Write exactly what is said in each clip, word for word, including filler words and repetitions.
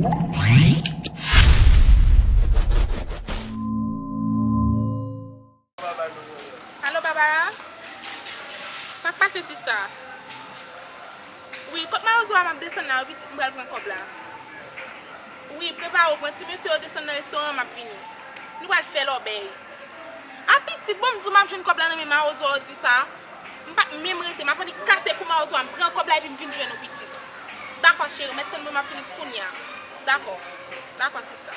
Alo, Barbara? Sa k pase, sista? Wi, kot mawozo a m ap desann la, wi, pitit, m pral pran kòb la. Wi, prepare w, pran ti mesye yo desann nan restoran, m ap vini. Nou pral fè lòbèy. A pitit, bon, m di w m ap jwenn kòb la nan men mawozo a w di sa. M p ap menm rete, m ap annik kase kou mawozo a, m pran kòb la epi m vin jwenn ou, pitit. Dakò, cheri, mèt tann mwen, m ap vini kounye a. Dakò. Dakò, sista.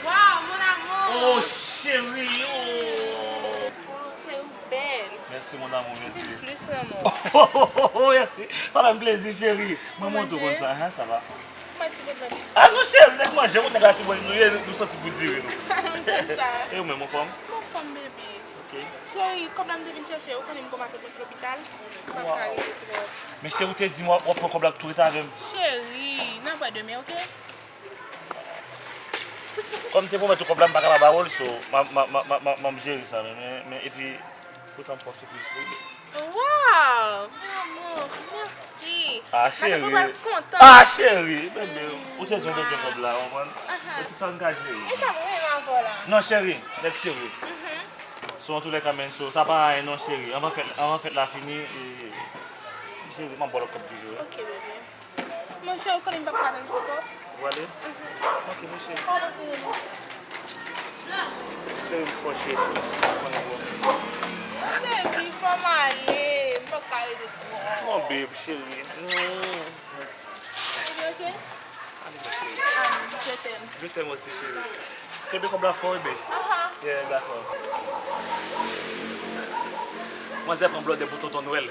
Waw, mon amour! Oh, cheri, oh! Waw, cheri, ou bèl. Mèsi, mon amour, mèsi. Plis renmen w. Oh, oh, oh, oh, mèsi. Sa fè m plezi, cheri. Mwen montre w konn sa, hein, sa va? Mwen ti bèt nan piti. Ah, non, cheri, nèg manje, ou nèg la, se bon, nou ye, nou santi pou dire, nou. M konn sa. E ou menm, anfòm? M anfòm, baby. Ok. Cheri, kòb la m te vin chèche, ou konnen m gon matant mwen ki lopital. M p ap ka rete twòp. Men cheri, ou te di m w ap, w ap pran kòb la tou rete avè m. Cheri, n ap wè demen, ok? Kòm m te pwomèt ou kòb la, m pa ka pa ba w l, so, m ap, m ap, m ap, m ap, m ap jere sa, men, men, men, epi, poutan m fè w sipriz, wi. Waw, mon amour, mèsi. Ah, cheri. Matant mwen pral kontan. Ah, cheri, bebe, ou te di w bezwen kòb la, w konprann? Aha. E se sa n ka jere. E sa m renmen avè w la. Non, cheri, nèg serye. Mhm. So, antoulèka, men, so, sa pa anyen non, cheri. Anvan fèt, anvan fèt la fini, e, cheri, m ap ba w lòt kòb toujou, wi. Ok, bebe. Monchè, ou konnen m p ap ka rete twòp. Ou ale? Mhm. Ok, monchè. Ou pa rete, non. Cheri, m fò, cheri, cheri, ou konnen, bro. Baby, fò m ale. M p ap ka rete twòp. Mon babe, cheri. Mm. Baby, ok? Ale, mon cheri. Ah, je t'aime. Je t'aime aussi, cheri. Kenbe kòb la fò, bebe. Aha. Yeah, dakò. Manzè pran blòdè pou tonton Nwèl.